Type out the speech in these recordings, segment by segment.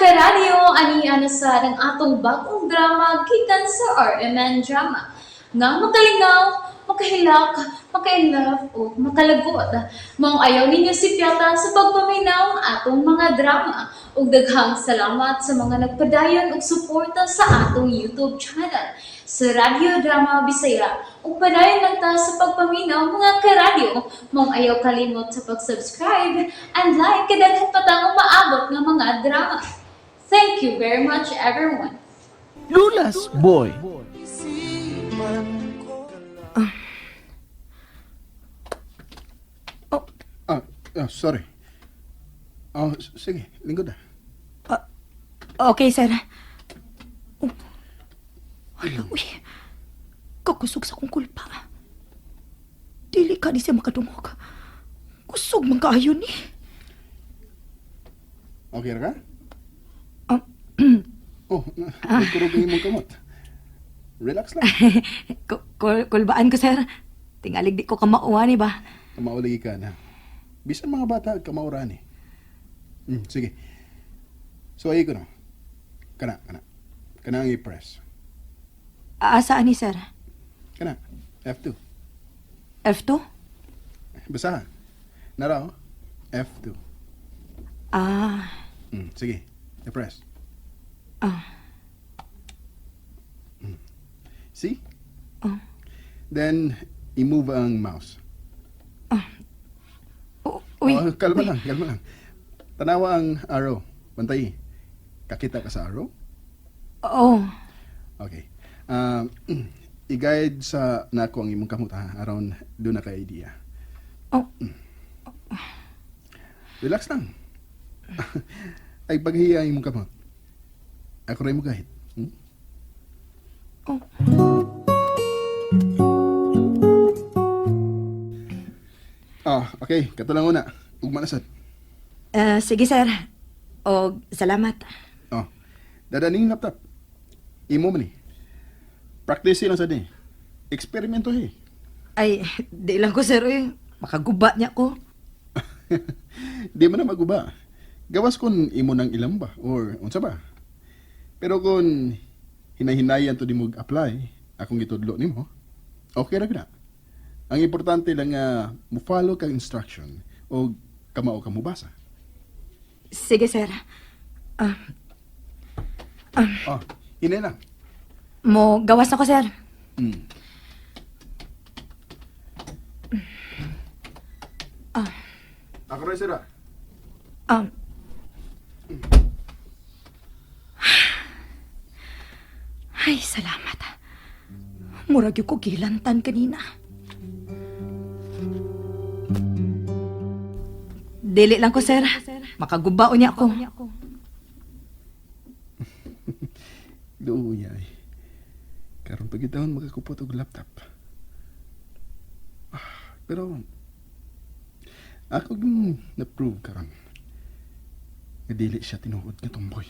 Karadyo, ani na sa ang atong bagong drama gikan sa RMN Drama. Nga makalingaw, makahilak, maka-inlove o makalagot. Maong ayaw ninyo sipyata sa pagpaminaw ang atong mga drama. Ug daghang salamat sa mga nagpadayon og suporta sa atong YouTube channel sa Radyo Drama Bisaya. Ug padayon lang ta sa pagpaminaw, mga karadyo. Maong ayaw kalimot sa pag-subscribe and like kay daghan pa tang umaabot nga mga drama. Thank you very much, everyone. Lulas Boy. Ah, sorry. Oh, sige, lingkod na. Okay, sir. Oh. Hala, uy. Kakusog sa akong kulpa. Dili ka ni siya makadungog. Kusog man kaayo ni. Okay ra ka? Ah. Oh, nagkurog ang imong kamot. Relax lang. Kulbaan ko, sir. Tingalig di ko kamauha ni ba? Kamauligi ka na. Bisan mga bata, kamaura ni. Sige. So, ay ko na. Kana, kana. Kana ang i-press. Asa ani, sir? Kana. F2. F2? Basahan. Nara, oh. F2. Ah, Sige. I-press. Ah. See? Oh. Then, i-move ang mouse. Uy. Oh, kalma lang, kalma lang. Tanawa ang arrow. Bantay. Kakita ka sa arrow? Oh. Okay. I-guide sa nako ang imong kamot ha, aron doon na ka idea. Oh. Relax lang. Ay paghiya ang imong kamot. Ako rin mo guide. Oh. Ah, okay. Kato lang una. Ugma na sad. Sige, sir. O, salamat. Oh. Dadaning laptop. Imo man ni. Practice lang sad ni. Eksperimento he. Ay, di lang ko, sir. Uy. Makaguba niya ko. Di man na maguba. Gawas kung imo nang ilamba or unsa ba. Pero kung hinahinayan to di mo apply akong gitudlo nimo, okay ra gyud na. Ang importante lang nga mo follow kang instruction o kamao ka mobasa. Sige, sir. Ah, Oh, hinay lang. Mo gawas na ko, sir. Ah. Ako rin, sir. Ah. Ay, salamat. Murag yung ko gilantan kanina. Dili lang ko, sir. Makagubao niya ako. Luya ay. Karon pag itawon makakupot og laptop. Ah, pero ako yung na-prove karon nga dili siya tinuod nga tomboy.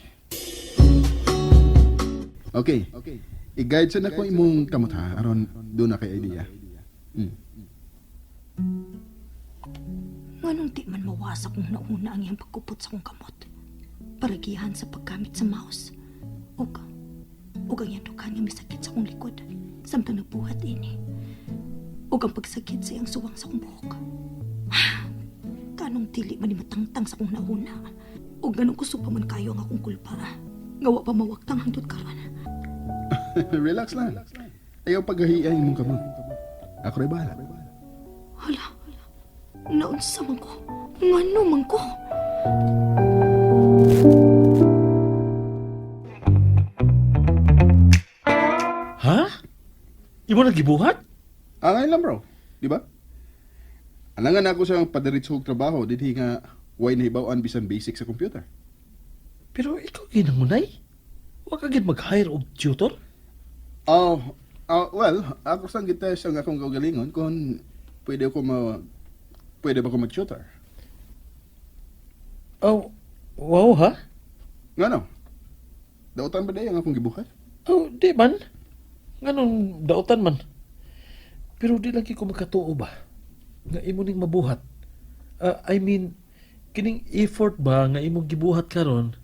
Okay. Okay. I-guide sa nako imong kamot ha aron do na kay idea. Nganong di man mawasa kung nauna ang iyang pagkupot sa akong kamot. Paragihan sa paggamit sa mouse. Ug ang iyang dukan nga misakit sa akong likod. Samtang nagbuhat ini. Ug ang pagsakit sa iyang suwang sa akong buhok. Kanong dili man ni matangtang sa akong nauna. Ug ganong kusog pa man kayo ang akong kulpa. Ngawa pa mawaktang hangtod karon. Relax lang. Ayaw paghahiya imong kamot. Ako ray bahala. Hala, naunsa man ko. Ngano man ko. Ha? Imo na gibuhat? Angay lang bro, di ba? Alangan ako sa padiretso og trabaho dinhi nga way nahibaw-an bisan basic sa computer. Pero ikaw ginangunay? Wa ka gid mag-hire og tutor? Oh, well, ako sang gitest ang akong kaugalingon kung pwede ba ko mag-tutor. Oh, wow ha? Ngano? Dautan ba day ang akong gibuhat? Oh, di man. Nganong dautan man. Pero di lang ko makatuo ba nga imo ning mabuhat. Ah, I mean, kining effort ba nga imong gibuhat karon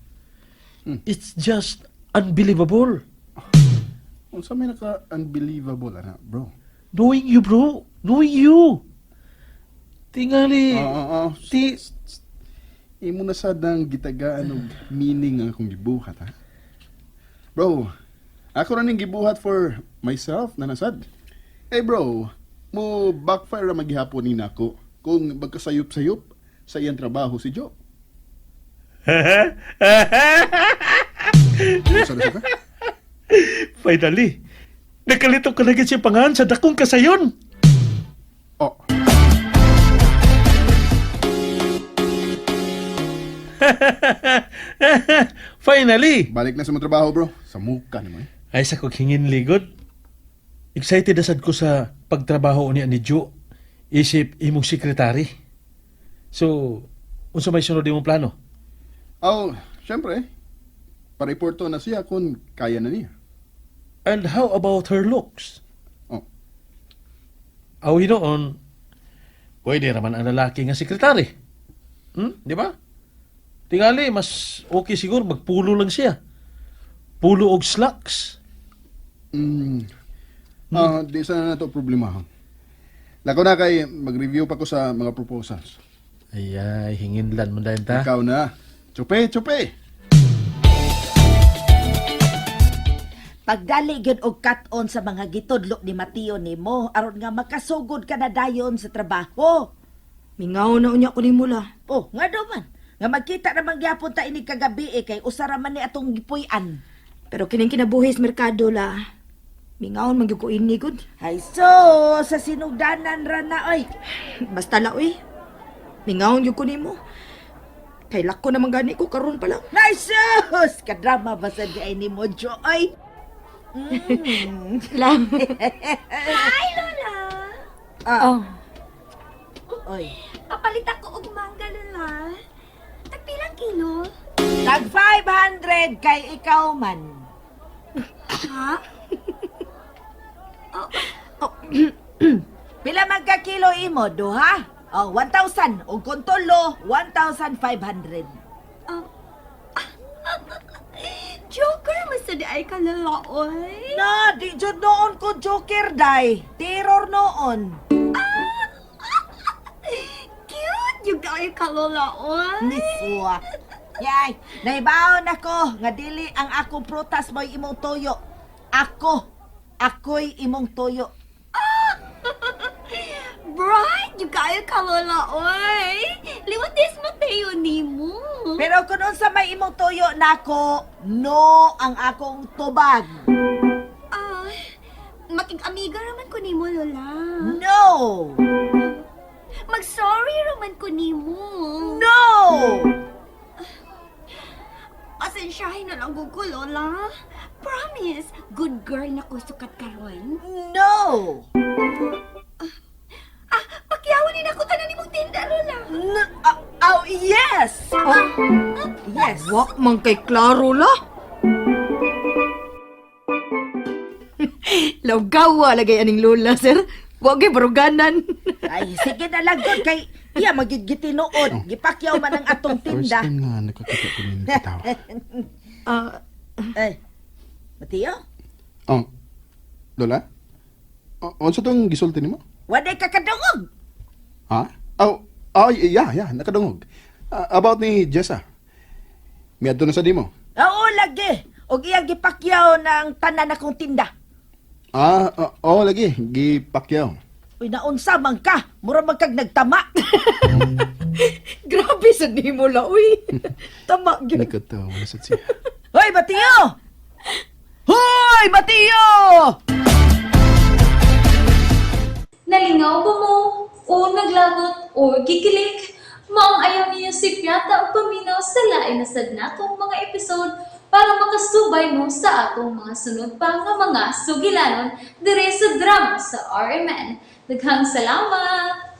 It's just unbelievable. Unsa may naka unbelievable ana, bro? Knowing you, bro. Knowing you. Tingali. Oo, oo, oo. Ti Imo na sad ang gitagaan og meaning ang akong gibuhat, ha? Bro, ako ra ning gibuhat for myself na nasad. Hey bro, mo backfire ra maghihapon ni nako kung magkasayop-sayop sa iyang trabaho si Joe. Unsa na ka? Finally, nakalito ka na siya pangan sa dakong kasayon. Oh, Finally! balik na sa mong trabaho, bro. Sa muka nimo eh. Ay sa kog hingin ligod. Excited na sad ko sa pagtrabaho niya ni Joe. Isip imong sekretary. So, unsa may sunod imong plano? Oh, syempre. Pareporto na siya kung kaya na niya. And how about her looks? Oh, Aw hinoon, pwede raman ang lalaki nga sekretary. Di ba? Tingali, mas okay siguro magpulo lang siya. Pulo og slacks. Ah, di sana na to problema. Lako na kay mag-review pa ko sa mga proposals. Ay, ay, hinginlan mo dahil ta. Ikaw na. Chupe, chupe. Pagdali gyud og cut-on sa mga gitudlo ni Mateo nimo aron nga makasugod ka na dayon sa trabaho. Mingaw na unya ko nimo la. Oh, nga daw man. Nga magkita na gyapon ta ini kagabi eh, kay usa ra man ni atong gipuy-an. Pero kining kinabuhi sa merkado la. Mingaon man gyud ko ini gud. Ay so, sa sinugdanan ra na oy. Basta la oy. Mingaon gyud ko nimo. Kay lako naman gani ko karon pa lang. Nice! sus! Kadrama ba sa di ay ni mo, Joy? La. Hi, Lola! Ah, Oh. oy. Papalit ako og mangga, Lola. Tagpilang kilo? Tag 500 kay ikaw man. Ha? Pila man ka kilo imo, duha? Oh, 1,000. Og kung tulo, 1,500. Oh. Joker, mas di ay ka, Lola, oy. Na, di jud noon ko joker day. Terror noon. Cute! Yung kayo ka, Lola, oy. Niswa. Yay, naibaon ako nga dili ang akong prutas mo'y imong toyo. Ako, ako'y imong toyo. Bright! Yung kayo ka, Lola, oy. Liwat des Mateo nimo. Pero kung unsa may imong toyo nako, no ang akong tubag. Ah, makig-amiga raman ko nimo, Lola. No! Mag-sorry raman ko nimo. No! Pasensyahin na lang ko, Lola. Promise, good girl na ko sukat karon. No! Ah, pakyawan ni ako tanan nimong tinda, Lola. No! Ah, oh, yes! Yes. Wa man kay klaro la. Lawgawa lagay aning lola, sir. Wa gyud baruganan. Ay, sige na lang gud kay iya magid gitinuod. Gipakyaw man ang atong First tinda. time nga nakakita ko nini katawa. Ah, Ay, Mateo, Oh, Lola? O, unsa tong gisulti nimo? waday ka kadungog. Ha? Oh, oh, yeah, nakadungog. Ah, about ni Jessa. Miadto na sa dimo. Oo, lagi. Og iyang gipakyaw ng tanan akong tinda. Ah, oh, oh, lagi, gipakyaw. Uy, naunsa man ka. Mura man kag nagtama. grabe sa nimo la, uy. Tama gyud. Nakatawa na sa siya. Hoy, Mateo! Hoy, Mateo! Nalingaw ba mo? O naglagot o gikilig? Maong ayaw niyo si Piata o paminaw sa lain na sad natong mga episode para makasubay mo sa atong mga sunod pa nga mga sugilanon dire sa drama sa RMN. Daghang salamat!